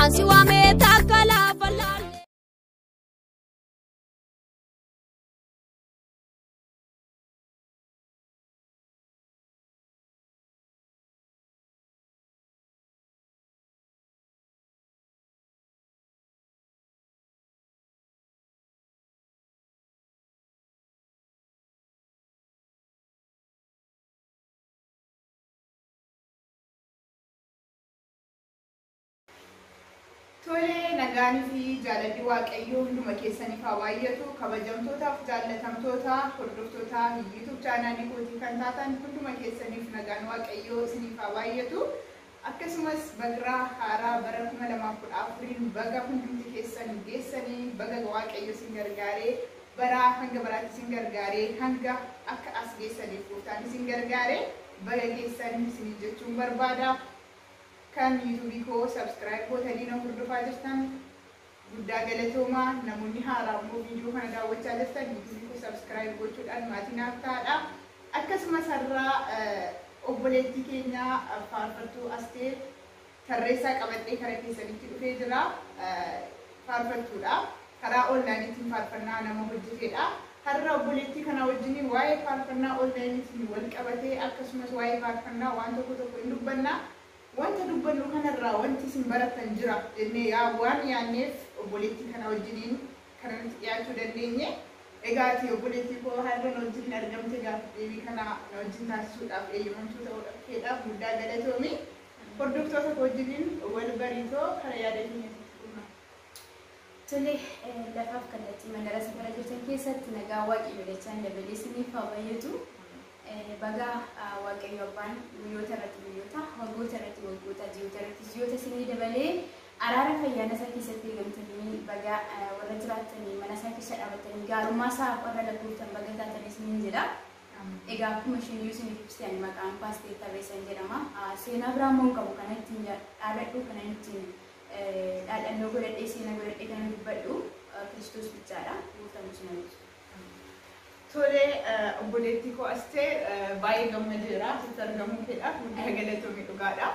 Maqaan si waamee takka lafa laalle. Tole, nagaanii fi jaalalli Waaqayyoo hunduma keessaniif haa baay'atu. Kabajamtootaaf jaallatamtoota hordoftoota YouTube chaanaalii kootii kan taatan hunduma keessaniif nagaan Waaqayyoo isiniif haa baay'atu. Akkasumas baga haaraa bara 2014 baga hundumti keessan geessanii, baga Waaqayyo isin gargaaree, bara hanga baraatti isin gargaaree, hanga akka as geessaniif gooftaan isin gargaaree baga geessan isiniin jechuun barbaada. Kan YouTube koo subscribe gootanii na hordofaa jirtan guddaa galatoomaa. Namoonni haaraa immoo viidiyoo kana daawwachaa jirtan YouTube koo subscribe gochuudhaan maatii naaf ta'aadha. Akkasumas har'aa obboleettii keenya faarfattuu Asteer Tarreessaa qabadhee kara keessanitti dhufee jira. Faarfattuudha. Karaa onlaayiniitiin faarfannaa nama hojjetedha. Har'a obboleettii kana wajjiniin waa'ee faarfannaa onlaayiniitiin wal qabatee, akkasumas waa'ee faarfannaa waan tokko tokko hin dubbanna. Wanta dubbannu kanarraa wanti isin barattan jira jennee yaa waan yaanneef obboleettii kana wajjiniin kana nuti dhiyaachuu dandeenye. Egaati obboleettii koo har'a na wajjiniin argamte gaafa deebii kana na wajjin taasisuudhaaf eeyyamamtuu ta'uu keedhaaf guddaa galatoomi. Hordoftoota koo wajjiniin wal bariitoo kara yaada keenyatti dhufna. Tole, lafaaf kallattii mandara safara jirtan keessatti nagaa Waaqayyo dachaan dabalee isiniif haa baay'atu. Baga Waaqayyo abbaan guyyoota irratti guyyoota, waggoota irratti waggoota, ji'oota irratti ji'oota isinii dabalee araara fayyaana isaa keessatti eegamtanii, baga warra jiraattanii mana isaa keessa dhaabattanii gaarummaa isaa warra lakkooftan baga taatanii isiniin jedha. Egaa akkuma isheen iyyuu isiniif ibsite, ani maqaan Asteer Tarreessan jedhama. Seenaa biraa immoo hin qabu kana ittiin dhaadhadhu, kana ittiin dhaadhannoo godhadhee, seenaa godhadhee kana dubbadhu Kiristoos bichaadha. Gooftaan isin eebbisu. Tole, obboleettii koo Asteer, baay'ee gammadeera asitti argamuu keedhaaf, guddaa galatoomi dhugaadha.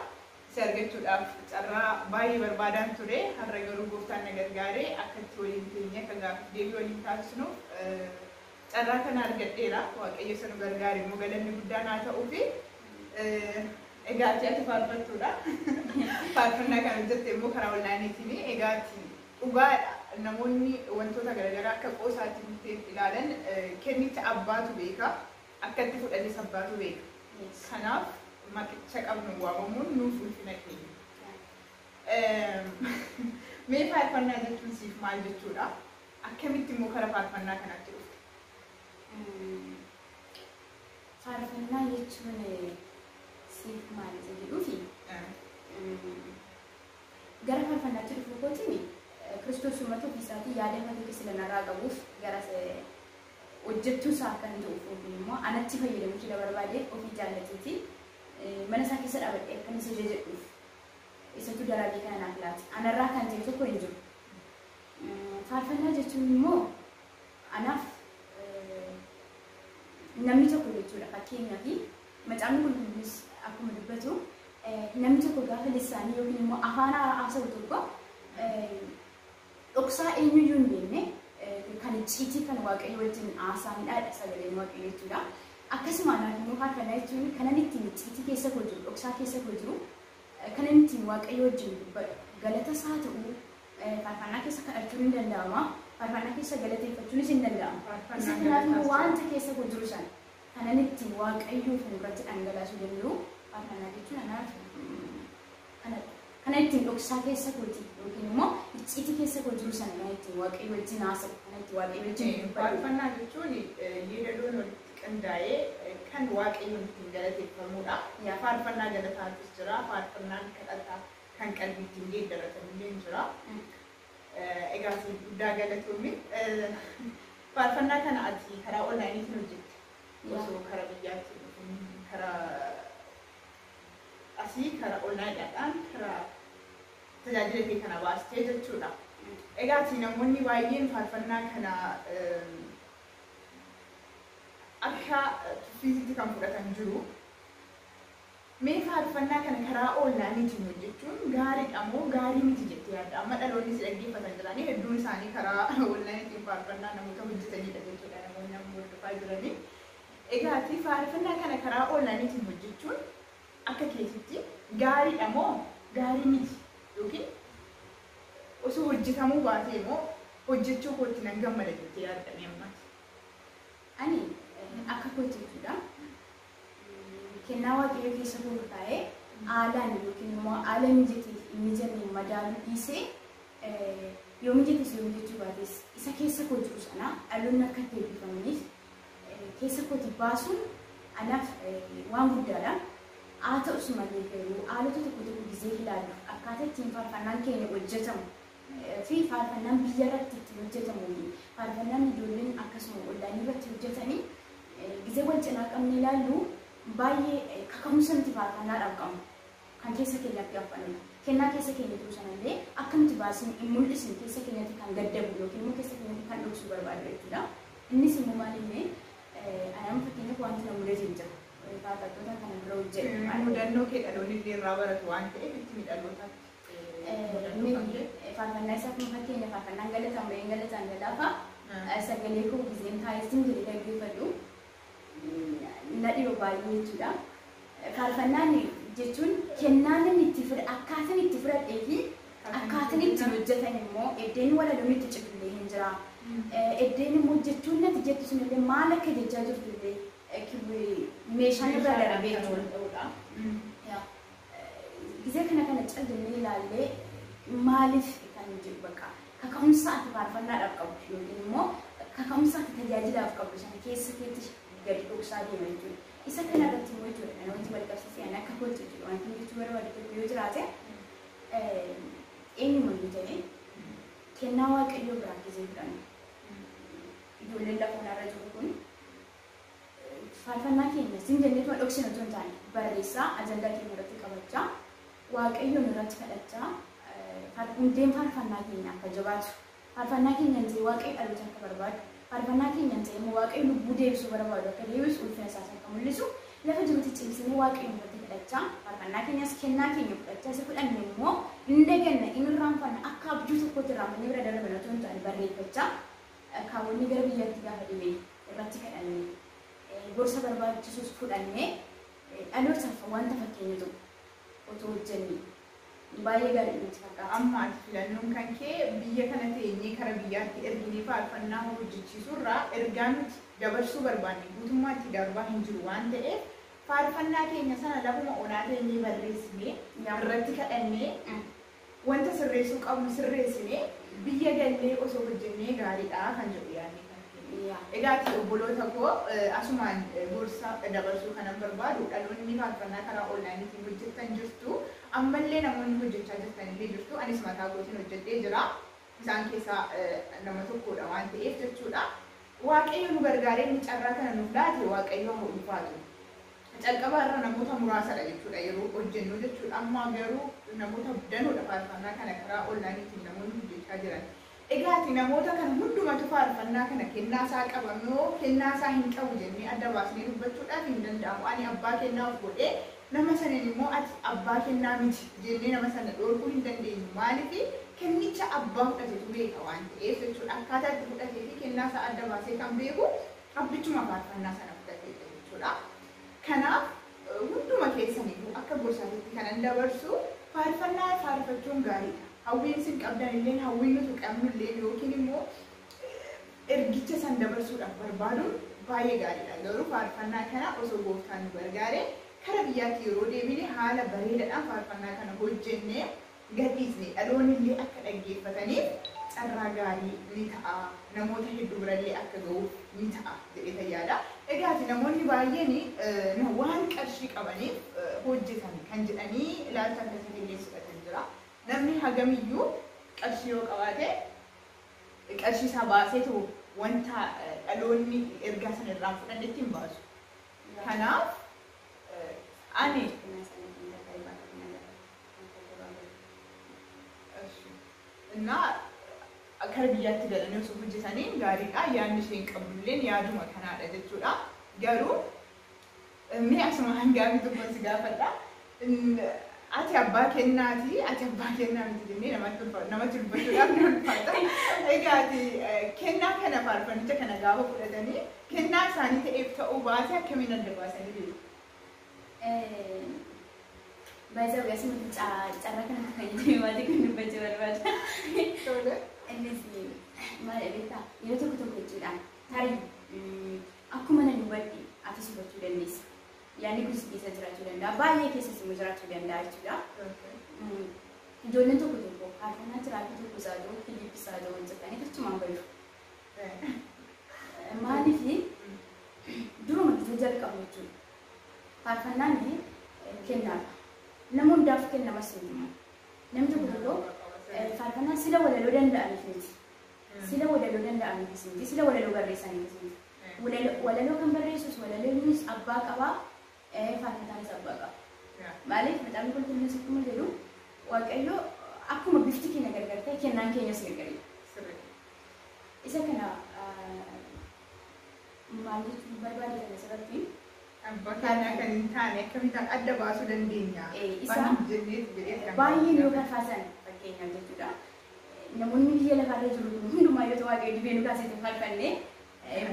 Si argachuudhaaf carraa baay'ee barbaadaan ture. Har'a garuu gooftaan na gargaaree akka itti waliin teenyee akka gaafif deebii waliin taasisnuuf carraa kana argadheera. Waaqayyo isa nu gargaare immoo galanni guddaan haa ta'uufi. Egaati ati faarfattuudha. Faarfannaa kana hojjette immoo karaa onlaayiniitiin. Egaati dhugaadha. Namoonni wantoota garaagaraa akka qoosaatti ilaalan, kennicha abbaatu beeka. Akka itti fudhates abbaatu beeka. Kanaaf maqicha qabnu waamamuun nuuf ulfina keenya. Mee faarfannaa jechuun siif maal jechuudha? Akkamitti immoo kara faarfannaa kanatti dhufte? Faarfannaa jechuun siif maal isa jedhuufi, gara faarfannaatti dhufuu kootiin Kiristoos uummata ofii isaatii yaada mataa keessa lanarraa qabuuf, gara hojjechuu isaa kan ta'uuf yookiin immoo anatti fayyadamuu sila barbaadeef ofii jaallateeti mana isaa keessa dhaabadhee akkan isa jedhuuf isatu darabii kana naaf laate. Anarraa kan ta'e tokko hin jiru. Faarfannaa jechuun immoo anaaf namni tokko jechuudha. Fakkeenyaaf Macaafni Qulqulluunis akkuma dubbatu, namni tokko gaafa lissaanii yookiin immoo afaan haaraa haasa'u tokko, dhoksaa eenyuyyuu hin beekne kan icciitii kan Waaqayyo wajjin haasa'anidha sagaleen Waaqayyo jechuudha. Akkasuma anaaf immoo faarfannaa jechuun kanan ittiin icciitii keessa koo jiru, dhoksaa keessa koo jiru, kanan ittiin Waaqayyo wajjin dubbadhu, galatas haa ta'u, faarfannaa keessa kadhachuun hin danda'ama. Faarfannaa keessa galateeffachuunis hin danda'ama. Isa kanaaf immoo wanta keessa koo jiru sana kanan ittiin Waaqayyoo fuulduratti dhangalaasuu danda'u faarfannaa jechuun anaaf kanadha. Kana ittiin dhoksaa keessa kooti yookiin immoo icciitii keessa koo jiru sana kan ittiin Waaqayyo wajjin haasa'u, kan ittiin Waaqayyo wajjin dubbadhu. Faarfannaa jechuun yeedaloon walitti qindaa'ee kan Waaqayyoon ittiin galateeffamudha. Faarfannaa galataatis jira, faarfannaan kadhataa kan qalbii ittiin geeddaratan illee jira. Egaa guddaa galatoomi. Faarfannaa kana ati karaa onlaayiniitiin hojjette. Osoo karaa biyyaatti dhufin karaa asii karaa onlaayiniidhaan karaa tajaajila kee kana baastee jechuudha. Egaa ati namoonni baay'een faarfannaa kana akka tuffiitti kan fudhatan jiru. Mee faarfannaa kana karaa onlaayiniitiin hojjechuun gaariidha moo gaarii miti jettee yaadda? Amma dhaloonni si dhaggeeffatan jiranii hedduun isaanii karaa onlaayiniitiin faarfannaa namoota hojjetanidha jechuudha namoonni amma hordofaa jiranii. Egaa ati faarfannaa kana karaa onlaayiniitiin hojjechuun akka keetitti gaariidha moo gaarii miti yookiin osoo hojjetamuu baatee moo hojjechuu kootti nan gammada jettee yaadda mee ammaati? Ani akka kootti jechuudha. Kennaa Waaqayyoo keessa koo taa'ee haalaan yookiin immoo haala mijatee fi hin mijanne madaaluu dhiisee yoo mijates yoo mijachuu baates isa keessa koo jiru sana dhaloonni akka itti eebbifamaniif keessa kooti baasuun anaaf waan guddaadha. Haa ta'us malee garuu haalota tokko tokko gizee ilaallu akkaataa ittiin faarfannaan keenya hojjetamu fi faarfannaan biyya irratti ittiin hojjetamu fi faarfannaan ijoolleen akkasuma onlaayinii irratti hojjetanii gizee wal cinaa qabne ilaallu baay'ee kaka'umsa nuti faarfannaadhaaf qabnu kan keessa keenyatti haffanudha. Kennaa keessa keenya jiru sanallee akka nuti baasne hin mul'isne keessa keenyatti kan gaddabu yookiin immoo keessa keenyatti kan dhoksuu barbaadu jechuudha. Innis immoo maalinni anaan fakkeenyaaf wanti na mudate hin jiru. Faarfattoota kana dura hojjedhe. Mudannoo kee dhaloonni illee irraa baratu waan ta'eef itti miidhalootaatti. Faarfannaa isaa kun fakkeenya faarfannaan galataan baheen galataan galaafa sagalee koo gizeen taa'ee sin jedhee dhaggeeffadhu na dhiba baay'ee jechuudha. Faarfannaan jechuun kennaan inni itti fudhadhe akkaataan itti fudhadhee fi akkaataan itti hojjetan immoo eddeen walaloon itti citullee hin jira. Eddeen immoo jechuun natti jettu sunillee maal akka jechaa jirtu illee meeshaan irraa darbee jechuudha. Gizee kana kana cal jennee ilaallee maaliif kan jedhu bakka kaka'umsa ati faarfannaadhaaf qabdu yookiin immoo kaka'umsa ati tajaajilaaf qabdu sana keessa keetti gadi dhoksaa deema jechuudha. Isa kana irratti immoo jechuudha kan wanti wal qabsiisee ani akka kootti jechuudha wanti jechuu barbaadu tokko yoo jiraate eenyumayyuu ta'e kennaa Waaqayyoo biraa gizee fudhannu. Ijoolleen lafa kanarra jiru kun faarfannaa keenya sin jenneetuma dhoksina osoo hin taane barreessaa ajandaa keenya irratti qabachaa Waaqayyoon irratti kadhachaa hundeen faarfannaa keenya akka jabaatu faarfannaa keenya hin ta'e Waaqayyo dhaloota akka barbaadu faarfannaa keenya hin ta'e immoo Waaqayyo lubbuu deebisuu barbaadu akka deebisu ulfina isaas akka mul'isu lafa jirutti cimsinee Waaqayyoon irratti kadhachaa faarfannaa keenyas kennaa keenya fudhachaa isa fudhanne immoo hin daganna hin irraanfanna akka abjuu tokkotti irraanfannee bira darban otoo hin taane barreeffachaa kaawwanni gara biyyaatti gaafa dhibee irratti kadhanne gorsa barbaachisus fudhannee dhalootaaf wanta fakkeenya tokko otoo hojjenne baay'ee gaarii nutti fakkaata. Amma ati filannoon kan kee biyya kana teenyee kara biyyaatti erginee faarfannaa hojjechiisurraa ergaa nuti dabarsuu barbaanne guutummaatti darbaa hin jiru waan ta'eef faarfannaa keenya sana lafuma onaa teenyee barreessinee irratti kadhannee wanta sirreessuu qabnu sirreessinee biyya gallee osoo hojjennee gaariidha kan jedhu yaadni kan kee. Egaa ati obboloota koo asumaan gorsa dabarsuu kanan barbaadu dhaloonni faarfannaa karaa onlaayiniitiin hojjetan jirtu ammallee namoonni hojjechaa jirtan illee jirtu anis mataa kootiin hojjedhee jira isaan keessaa nama tokkodha waan ta'eef jechuudha. Waaqayyo nu gargaaree inni carraa kana nuuf laate Waaqayyo haa ulfaatu. Calqaba irra namoota muraasadha jechuudha yeroo hojjennu jechuudha amma garuu namoota danuudha faarfannaa kana karaa onlaayiniitiin namoonni hojjechaa jiran. Egaa ati namoota kana hundumatu faarfannaa kana kennaa isaa qaba moo kennaa isaa hin qabu jennee adda baasnee dubbachuudhaaf hin danda'amu. Ani abbaa kennaa of godhee nama saniin immoo ati abbaa kennaa miti jennee nama sana dhorkuu hin dandeenyu. Maaliif kennicha abbaa fudhatetu beeka waan ta'eef jechuudha. Akkaataa itti fudhatee fi kennaa isaa adda baasee kan beeku abbichuma faarfannaa sana fudhateedha jechuudha. Kanaaf hunduma keessaniyyuu akka gorsaatitti kanan dabarsu faarfannaa faarfachuun gaariidha. Hawwiin isin qabdan illee hawwiin nuti qabnu illee yookiin immoo ergicha san dabarsuudhaaf barbaaduun baay'ee gaariidha. Garuu faarfannaa kana osoo gooftaan nu gargaaree kara biyyaatti yeroo deebine haala bareedaadhaan faarfannaa kana hojjennee gadhiisne dhaloonni illee akka dhaggeeffataniif carraa gaarii ni ta'a. Namoota hedduu birallee akka ga'uuf ni ta'a jedhee yaada. Egaa ati namoonni baay'een waan qarshii qabaniif hojjetan kan jedhanii ilaalcha akkasii illee fudhatan jira. Namni hagamiyyuu qarshii yoo qabaate qarshii isaa baaseetu wanta dhaloonni ergaa sana irraa fudhannetti hin baasu. Kanaaf ani እና kara biyyaatti galanii osoo hojjetaniin gaariidha. Yaadni isheen qabdulleen yaaduma kanaadha jechuudha. Garuu mee asuma hangaafii tokkoon si gaafadha. Ati abbaa kennaati, ati abbaa kennaa miti jennee namatti dubbachuudhaaf ni ulfaata. Egaa ati kennaa kana faarfannicha kana gaafa fudhatanii kennaa isaanii ta'eef ta'uu baate akkamiin adda baasanii beeku? Baay'ee asumatti carraa kanatti fayyadamee maatii kun dubbachuu barbaada. Tole. Innis maal beektaa, yeroo tokko tokko jechuudhaan tarii akkuma nan hubadhe atis hubachuu dandeessa. Yaadni kun si keessa jiraachuu danda'a. Baay'ee keessas immoo jiraachuu danda'a jechuudha. Ijoolleen tokko tokko faarfannaa jiraachuu tokko isaa ta'u, clip isaa ta'u hojjetanii achumaan badu. Maaliif duruma gisee jalqabu jechuudha. Faarfannaan kennaadha. Nama hundaaf kennamas miti. Namni tokko tokko faarfannaa sila walaloo danda'aniif miti. Sila walaloo danda'aniifis miti. Sila walaloo barreessaniifis miti. Walaloo kan barreessus walaloonis abbaa qabaa, faarfataanis abbaa qaba. Maaliif Macaafni Qulqulluunis akkuma jedhu, Waaqayyo akkuma bifti keenya gargar ta'e kennaan keenyas gargaridha. Isa kana maal jechuun barbaade kana asirratti? Abbaa kennaa kan hin taane akkamitti adda baasuu dandeenya? Isa Waan jenneetu jedhee kan baay'een yoo faarfatan fakkeenyaaf jechuudha. Namoonni biyya lafarra jiru kun hundumaa yoo ta'u Waaqayyo dibee nu kaasee faarfanne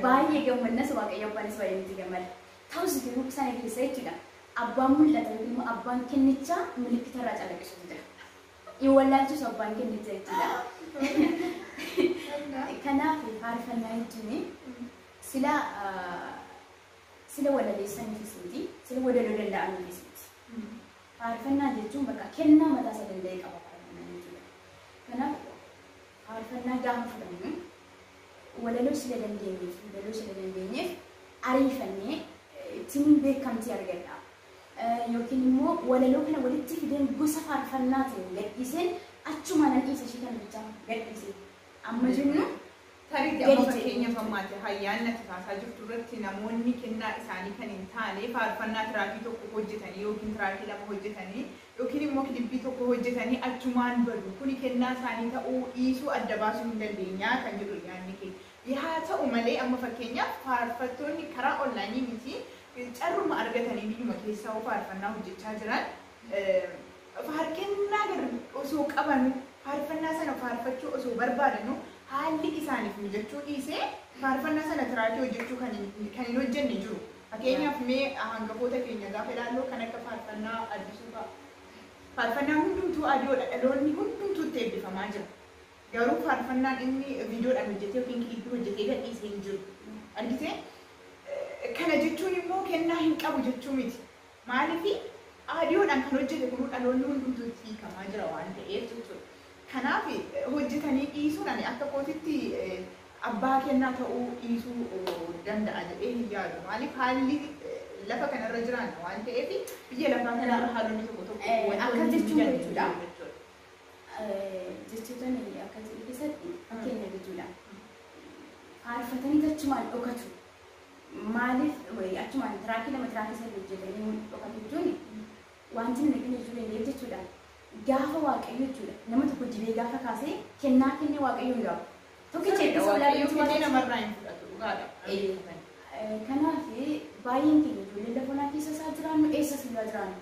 baay'ee gammannas, Waaqayyo abbaanis baay'ee nutti gammada. Ta'us garuu sana keessa jechuudha. Abbaan mul'ata yookiin immoo abbaan kennichaa milikkita irraa calaqqisutu jira. Hin wallaalchisu abbaan kennichaa jechuudha. Kanaaf faarfannaa jechuun sila walaleessaniifis miti, sila walaloo danda'aniifis miti. Faarfannaa jechuun bakka kennaa mataa isaa danda'e qaba faarfannaa jechuudha. Kanaaf faarfannaa gaafa fudhannu walaloo sila dandeenyeef ariifannee ittiin beekamtii argadha. Yookiin immoo walaloo kana walitti fideen gosa faarfannaatiin gadhiiseen achuma nan dhiisa, ishee kana bichaa gadhiise. Amma jennu Tarii gadi amma jedhee fakkeenyaaf ammaati hayyaanni ati kaasaa jirtu irratti namoonni kennaa isaanii kan hin taane faarfannaa track tokko hojjetanii yookiin track lama hojjetanii yookiin immoo clip tokko hojjetanii achumaan badu, kuni kennaa isaanii ta'uu dhiisuu adda baasuu hin dandeenyaa kan jedhu yaadni kee. Haa ta'u malee amma fakkeenyaaf faarfattoonni karaa online miti, carruma argatanii biyyuma keessaa faarfannaa hojjechaa jiran faarkennaa osoo qabanu, faarfannaa sana faarfachuu osoo barbaadanu, haalli isaaniif mijachuu dhiisee faarfannaa sana track hojjechuu kan hin hojjenne jiru. Fakkeenyaaf mee hangafoota keenya gaafa ilaallu kan akka faarfannaa Addisuu fa'a. Faarfannaa hundumtuu audiodha. Dhaloonni hundumtuu itti eebbifamaa jira. Garuu faarfannaan inni viidiyoodhaan hojjetee yookiin clip hojjetee gadhiisee hin jiru. Argitee? Kana jechuun immoo kennaa hin qabu jechuu miti. Maaliif audiodhaan kan hojjete kun dhaloonni hundumtuu itti hiikamaa jira waan ta'eef jechuudha. Kanaaf hojjetanii dhiisuun ani akka kootitti abbaa kennaa ta'uu dhiisuu danda'a jedhee hin yaadu. Maaliif haalli lafa kanarra jiran waan ta'eef biyya lafaa kanarra haalonni tokko tokko Akka wantoonni jechuun mijanne jechuudha. jiru jechuudha. Jechoota akka jedhu keessatti fakkeenya jechuudha. Faarfatanii achumaan dhokatu. Maaliif achumaan track lama, track sadii hojjetanii dhokatu jechuun wanti nuti arginu jechuu dandeenyu jechuudha. Gaafa Waaqayyo jechuudha nama tokko dibee gaafa kaasee kennaa kennee Waaqayyo hin gaafu. Tokkicha itti Waaqayyo soolaa kennee namarraa hin fudhatu, dhugaadha. Kanaaf baay'een keenya ijoollee lafa keessa isaa jiraannu, eessas irraa jiraannu,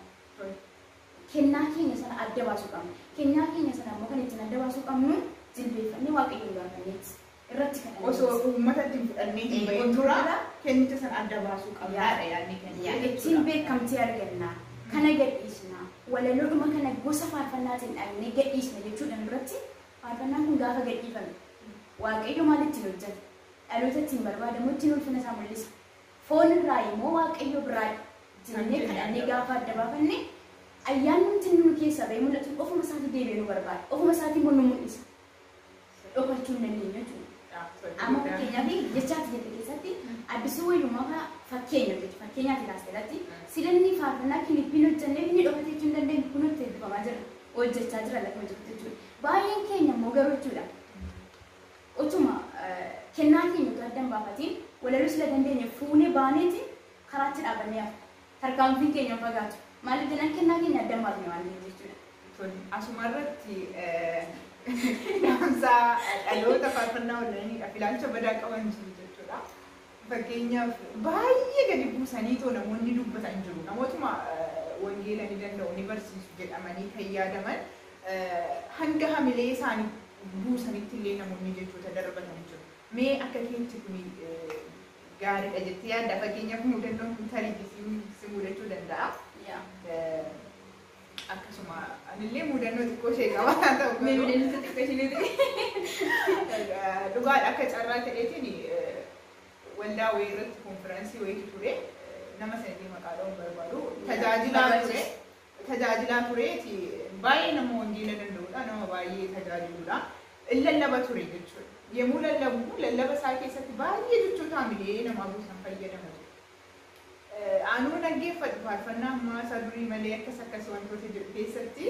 kennaa keenya sana adda baasuu qabna. Kennaa keenya sana immoo kan ittiin adda baasuu qabnu jilbeeffannee Waaqayyoon gaafanneeti. Irratti kadhannee. Osoo uummata ittiin fudhannee hin bahin dura kennicha sana adda baasuu qabnaadha yaadni keenya. Ittiin beekamtii arganna. Kana gadhiisna. Walaloodhuma kana gosa faarfannaatiin dhaabnee gadhiisna jechuudhaan duratti faarfannaan kun gaafa gadhiifame Waaqayyo maal ittiin hojjeta? Dhaloota ittiin barbaadamu, ittiin ulfina isaa mul'isa. Foon irraa immoo Waaqayyo biraa jennee kadhannee gaafa adda baafanne ayyaanni nu keessa bahee mul'atu ofuma isaatii deebi'ee nu barbaada. Ofuma isaatii immoo nu mul'isa. Dhokachuu hin dandeenyu jechuudha. Amma fakkeenyaaf jechaati jette keessatti Addisuu Wayyummaa fa'aa fakkeenya jechuudha. Fakkeenyaati kaasee irratti silanni faarfannaa clipiin hojjennee inni dhokatee jechuu hin dandeenyu, kun itti eebbifamaa jira. Hojjechaa jira lafa hojjetu jechuudha. Baay'een keenya immoo garuu jechuudha. Utuma kennaa keenya utuu adda hin baafatiin walaloo sila dandeenye fuunee baaneeti karaatti dhaabannee hafa. Tarkaanfiin keenya hin fagaatu. Maaliif jennaan kennaa keenya adda hin baafne waan ta'eef jechuudha. Asuma irratti dhaamsaa dhaloota faarfannaa onlineiidhaaf ilaalcha badaa qaban jiru jechuudha. Fakkeenyaaf baay'ee gadi buusanii too namoonni dubbatan jiru. Namootuma wangeela ni danda'u ni barsiisu jedhamanii kan yaadaman hanga hamilee isaanii buusanitti illee namoonni jechoota darbatanii jiru. Mee akka keetti kun gaariidha jettee yaadda? Fakkeenyaaf mudannoon kun tarii si mudachuu danda'a. Akkasuma anillee mudannoo xiqqoo ishee qaba haa ta'u Mee garuu. mudannoo xiqqoo ishee Dhugaadha, akka carraa ta'eetiin waldaa wayii irratti konfiraansii wayiitu ture. Nama sanatti maqaa dha'uun barbaadu. Tajaajilaa tureeti, baay'ee nama wangeela danda'udha, nama baay'ee tajaajiludha. Lallaba ture jechuudha. Yommuu lallabu lallaba isaa keessatti baay'ee jechoota hamilee namaa buusan fayyadama ture. Anuu dhaggeeffadhu faarfannaa ammaa isaa durii malee akkas akkas wantoota jiru keessatti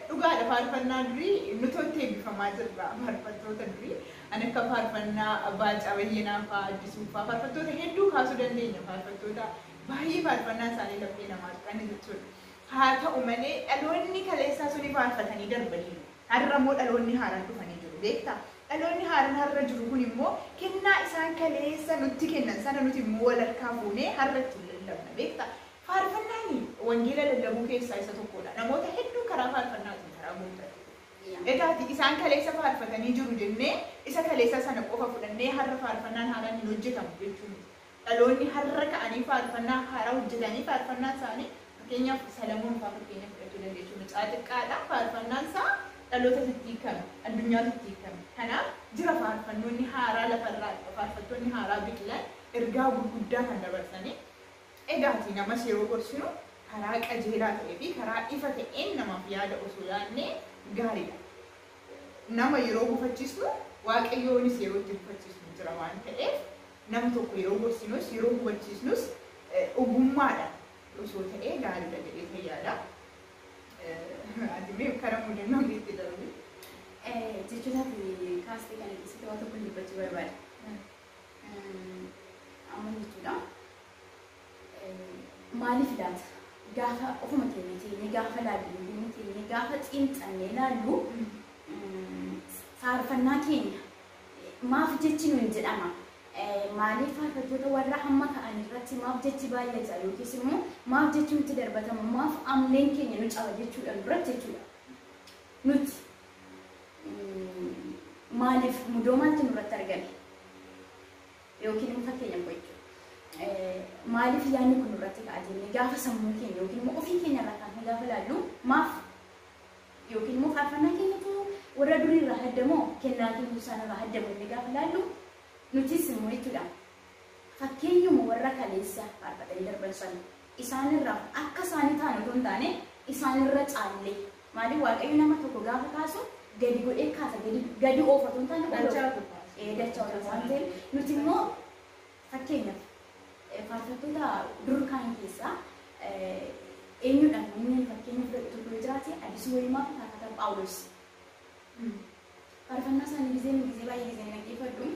dhugaadha, faarfannaa durii nutotti eebbifamaa jirra. Faarfattoota durii an akka faarfannaa Baacaa Bayyanaa fa'aa, Addisuu fa'aa, faarfattoota hedduu kaasuu dandeenya, faarfattoota baay'ee faarfannaa isaanii laphee namaa tuqan jechuudha. Haa ta'u malee dhaloonni kaleessaa suni faarfatanii darbaniiru. Har'a immoo dhaloonni haaraan dhufanii jiru, beektaa? Dhaloonni haaraan har'a jiru kun immoo kennaa isaan kaleessa nutti kennan sana nuti immoo wal harkaa fuunee har'a ittiin lallabna, beektaa? Faarfannaan wangeela lallabuu keessaa isa tokkodha. Namoota hedduu karaa faarfannaatiin karaa gooftaatti. Egaati isaan kaleessa faarfatanii jiru jennee isa kaleessa sana qofa fudhannee har'a faarfannaan haaraan hin hojjetamu jechuu miti. Dhaloonni har'a ka'anii faarfannaa haaraa hojjetanii faarfannaan isaanii, fakkeenyaaf Salamoon fa'aa fakkeenya fudhachuu dandeessu. Mucaa xiqqaadha, faarfannaan isaa dhaloota sitti hiikame, addunyaa sitti hiikame. Kanaaf jira faarfannoonni haaraa lafarraa, faarfattoonni haaraa biqilan ergaa gurguddaa kan dabarsanii. Egaati namas yeroo gorsinu karaa qajeelaa ta'ee fi karaa ifa ta'een namaaf yaada osoo yaadnee gaariidha. Nama yeroo gufachiisnu Waaqayyoonis yeroo itti gufachiisnu jira waan ta'eef, nama tokko yeroo gorsinus yeroo hubachiisnus ogummaadhaan osoo ta'ee gaariidha jedhee yaada. Ati mee karaa mudannoo keetti darbi. Jechoota fi kaastee kana keessatti waan tokko dubbachuu barbaada. Amma jechuudha. Maaliif laata? Gaafa ofuma keenya teenyee gaafa laallu, yookiin teenyee gaafa xiinxallee laallu, faarfannaa keenya maaf jechi nuun jedhama? Maaliif faarfattoota warra hamma ka'an irratti maaf jechi baay'ata, yookiis immoo maaf jechi nutti darbatama, maaf amleen keenya nu caba jechuudha duratti jechuudha. Nuti maaliif mudoo maaltu nurratti argame? Yookiin immoo fakkeenyaaf jechuudha. Maaliif yaadni kun nurratti ka'a jennee gaafa sammuu keenya yookiin immoo ofii keenya irraa kaafnee gaafa ilaallu, maaf yookiin immoo faarfannaa keenyatu warra durii irraa haddamoo, kennaa keenya isaan irraa haddamoo jennee gaafa ilaallu, nutis immoo jechuudha fakkeenyuma warra kaleessa faarfatanii darban sana isaanirraa akka isaanii ta'an otoo hin taane isaanirra caallee. Maaliif? Waaqayyo nama tokko gaafa kaasu gadi godhee kaasa, gadi gadi oofa otoo hin taane ol Dachaa oofa. Dachaa ol waan ta'eef, nuti immoo fakkeenyaaf faarfattoota dur kaan keessaa eenyudhaan namni fakkeenya fudhatu tokko yoo jiraate, Addisuu Wayimaa fi Faarfataa Phaawulos. Faarfannaa isaanii gizee gizee baay'ee gizee dhaggeeffadhu,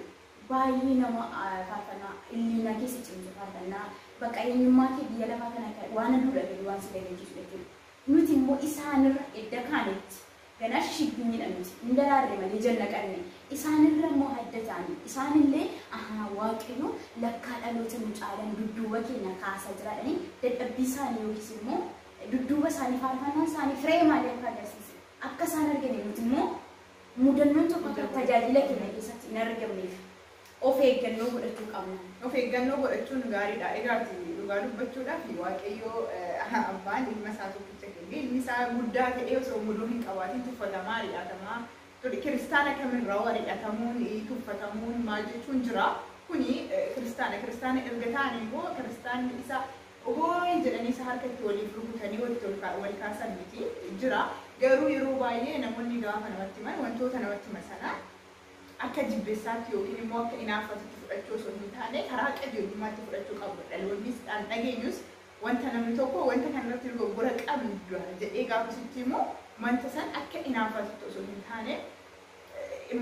baay'ee nama faarfannaa illiinaa keessa cimsu, faarfannaa bakka eenyummaa kee biyya lafaa kana waan aduudha gadi waan si dagachiisu jechuudha. Nuti immoo isaanirra edda kaanetti ganaa shishigginyidha, nuti hin daraarre malee janna qabne, isaanirra immoo adda ta'anii isaanillee ahaa Waaqayyo lakkaa dhaloota nu caalan dudduuba keenya kaasaa jiraadhanii, dadhabbii isaanii yookiis immoo dudduuba isaanii faarfannaan isaanii firee maalii akka agarsiise akka isaan argane, nuti immoo mudannoon tokko akka tajaajila keenya keessatti hin argamneef of eeggannoo godhachuu qabna. Of eeggannoo godhachuun gaariidha. Egaati dhugaa dubbachuudhaaf Waaqayyoo abbaan ilma isaa tokkicha kenne, ilmi isaa guddaa ta'ee osoo mudoo hin qabaatin tuffatamaa, ari'atamaa ture. Kiristaana kamirraa ari'atamuun, tuffatamuun maal jechuun jira. Kuni kiristaana erga ta'an immoo kiristaanni isa hooyi jedhanii isa harkatti waliif rukutanii walitti wal kaasan miti jira. Garuu yeroo baay'ee namoonni gaafa namatti himan wantoota namatti himan sana akka jibbeessaatti yookiin immoo akka inaaffatutti fudhachuu osoo hin taane karaa qajeelummaatti fudhachuu qabu. Dhaloonnis dhaan dhageenyus wanta namni tokko wanta kanarratti dogoggora qabdu jedhee gaafa sitti immoo wanta san akka inaaffatutti osoo hin taane,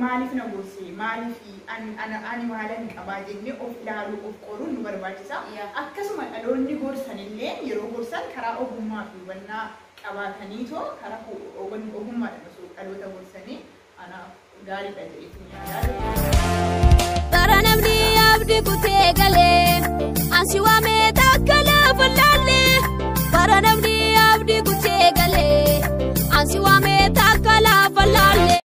maaliif na gorse, maaliif ani maalan qabaa jennee of ilaaluu, of qoruun nu barbaachisa. Akkasuma dhaloonni gorsanillee yeroo gorsan karaa ogummaa fi hubannaa qabaataniitoo karaa ogummaadhaan osoo dhaloota gorsanii anaaf gaariidha jedheetiin yaada. Bara namni abdii kutee galee.